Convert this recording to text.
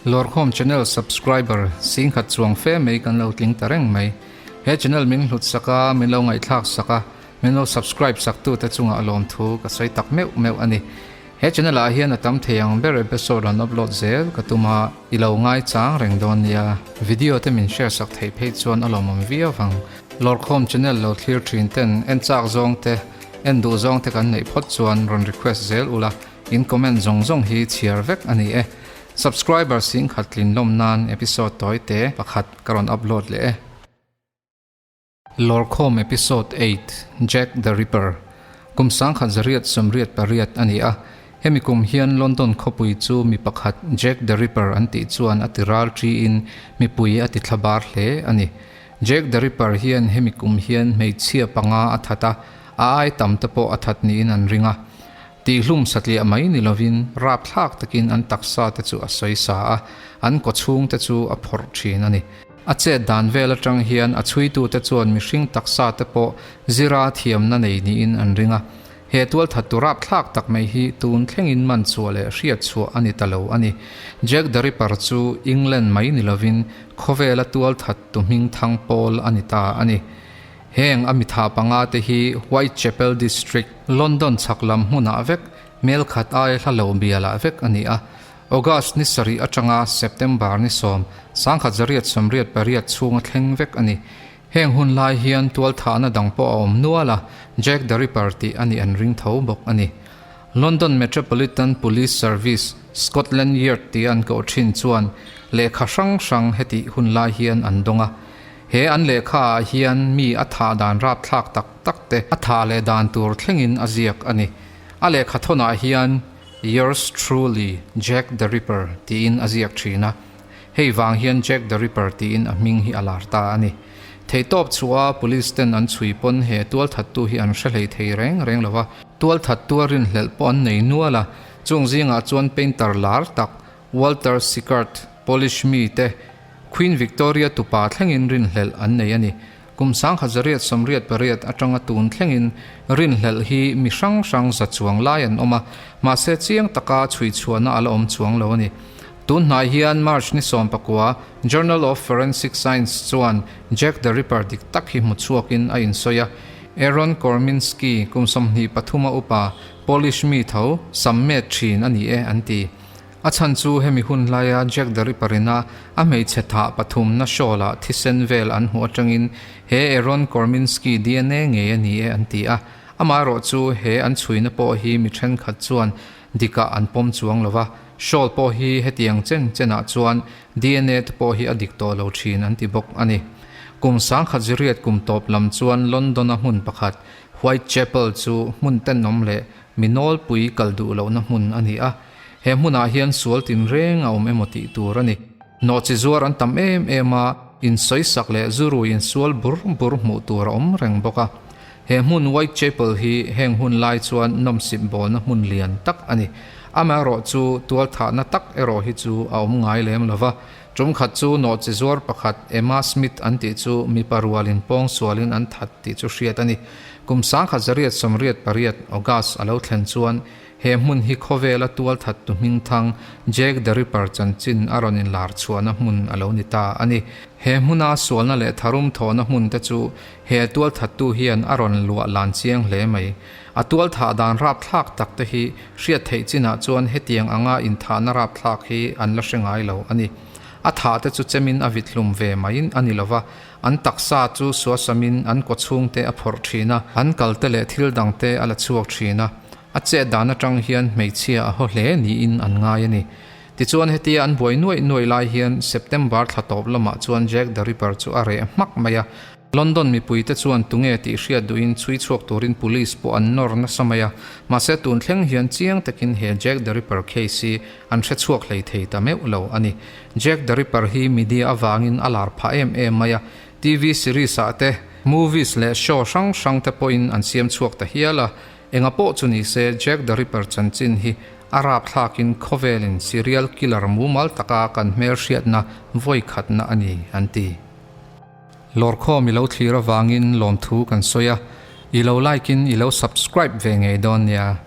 Lawrkhawm channel subscriber singkhat chuang fe mai kan lo tling ta reng mai. He channel min hlut sak a, min lo ngaihthlak sak a, min lo subscribe sak tu te chungah lawmthu ka sawi tak meuh meuh a ni. He channel ah hian a tam thei ang ber episode rawn upload zel ka tum a, i lo ngaichang reng dawn nia. Video te min share sak theih phei chuan a lawmawm viau vang. Lawrkhawm channel lo thlir thin ten en chak zawng te, en duh zawng te kan neih phawt chuan rawn request zel ula, in comment zawng zawng hi chhiar vek a ni e. Subscriber singkhat tlin lawm nan episode tawi te pakhat ka rawn upload leh e. Lawrkhawm episode 8, Jack the Ripper, Kum sangkhat zariat 88 a ni a, hemi kum hian London khawpui chu mi pakhat Jack the Ripper an tih chuan a ti ral ṭiin mipui a ti thla bar hle a ni. Jack the Ripper hian hemi kum hian hmeichhia panga a that a, a ai tam te pawh a that niin an ring a. Tihhlum satliah mai ni lovin rapthlak takin an taksa te chu a sawi sa a, an kawchhung te chu a phawrh thin a ni. A chet dan vel atang hian a chhuitute chuan mihring taksa te pawh zira thiamna nei niin an ring a. He tualthat tu rapthlak tak mai hi tun thlengin man chhuah leh hriat chhuah a ni ta lo a ni. Jack the Ripper chu England mai ni lovin khawvela tualthat tu hming thang pawl a ni ta a ni. Heng a mitha panga te hi Whitechapel District, London chhak lam hmunah vek, melkhat ai hla lo bialah vek a ni a. August ni sarih atanga September ni sawm, 1988 chhunga thleng vek a ni. Heng hun lai hian tualthahna dang pawh a awm nual a, Jack the Ripper tih a nih an ring tho bawk a ni. London Metropolitan Police Service, Scotland Yard tia an koh thin chuan lehkha hrang hrang hetih hun lai hian an dawng a. He an lehkha ah hian mi a thah dan rapthlak tak tak te a thah leh dan tur thlengin a ziak a ni. A lehkha thawnah hian Yours truly, Jack the Ripper tiin a ziak thin a. Hei vang hian Jack the Ripper tiin a hming hi a lar ta a ni. Theihtawp chhuah a police ten an chhui pawn he tualthattu hi an hre hlei thei reng reng lo va. Tualthattu a rinhlelh pawh an nei nual a, chung zingah chuan painter lar tak Walter Sickert, Polish mi te, Queen Victoria tupa thlengin rinhlelh an nei a ni. Kum 1988 atanga tun thlengin rinhlelh hi mi hrang hrang za chuang lai an awm a, mahse chiang taka chhui chhuahna a la awm chuang lo a ni. Tun hnai hian March ni 19 Journal of Forensic Science chuan Jack the Ripper dik tak hi hmu chhuakin a insawi a, Aaron Korminski kum 23 a upa Polish mi tho sam met thin a ni e an ti. A chhan chu hemi hun laia Jack the Ripper ina a hmeichhe thah pathumna shawl-ah thisen vel an hmuh atangin he Aaron Korminski DNA ngei a ni e an ti a. Amaherawh chu he an chhuina pawh hi mi thenkhat chuan dikah an pawm chuang lo va, shawl pawh hi hetiang chen chenah chuan DNA te pawh hi a dik tawh lo thin an ti bawk a ni. Kum 1908 kum tawp lam chuan London-a hmun pakhat Whitechapel chu hmun tenawm leh mi nawlpui kal duh lohna hmun a ni a. He hmunah hian sual tinreng a awm emaw tih tur a ni. Nawhchi zuar an tam em em a, insawisak leh zurui insual bur bur hmuh tur a awm reng bawk a. He hmun Whitechapel hi heng hun lai chuan nawmsip bawlna hmun lian tak a ni. Amaherawh chu tualthahna tak erawh hi chu a awm ngai lem lo va. Tum khat chu nawhchi zuar pakhat Emma Smith an tih chu mipa rualin pawng sualin an that tih chu hriat a ni. Kum 1988 August a lo thlen chuan He hmun hi khawvela tualthattu hmingthang Jack the Ripper chanchin a rawn inlar chhuahna hmun a lo ni ta a ni. He hmuna sualna leh tharum thawhna hmun te chu he tualthattu hian a rawn luah lan chiang hle mai. A tualthah dan rapthlak tak te hi hriat theih chinah chuan hetiang anga inthahna rapthlak hi an la hre ngai lo a ni. A thah te chu chemin a vit hlum ve mai a ni lova, an taksa chu suasamin an kawchhung te a phawrh thin a, an kal te leh thil dang te a la chhuak thin a. A chet dan atang hian hmeichhia a haw hle niin an ngai a ni. Tichuan hetia an buai nuaih nuaih lai hian September thla tawp lamah chuan Jack the Ripper chu a reh hmak mai a. London mipuite chuan tunge tih hriat duhin chhui chhuak turin police pawh an nawr nasa mai a. Mahse tun thleng hian chiang takin he Jack the Ripper case hi an hre chhuak hlei thei ta meuh lo a ni. Jack the Ripper hi media avangin a lar phah em em mai a. TV series ah te, movies leh show hrang hrang te pawhin an siam chhuak ta hial a. Enga pawh chu ni se, Jack the Ripper chanchin hi a rapthlakin khawvelin serial killer mumal taka kan hmelhriatna vawi khatna a ni, an ti. Lawrkhawm i lo thlir avangin lawmthu kan sawi a, i lo like in i lo subscribe ve ngei dawn nia.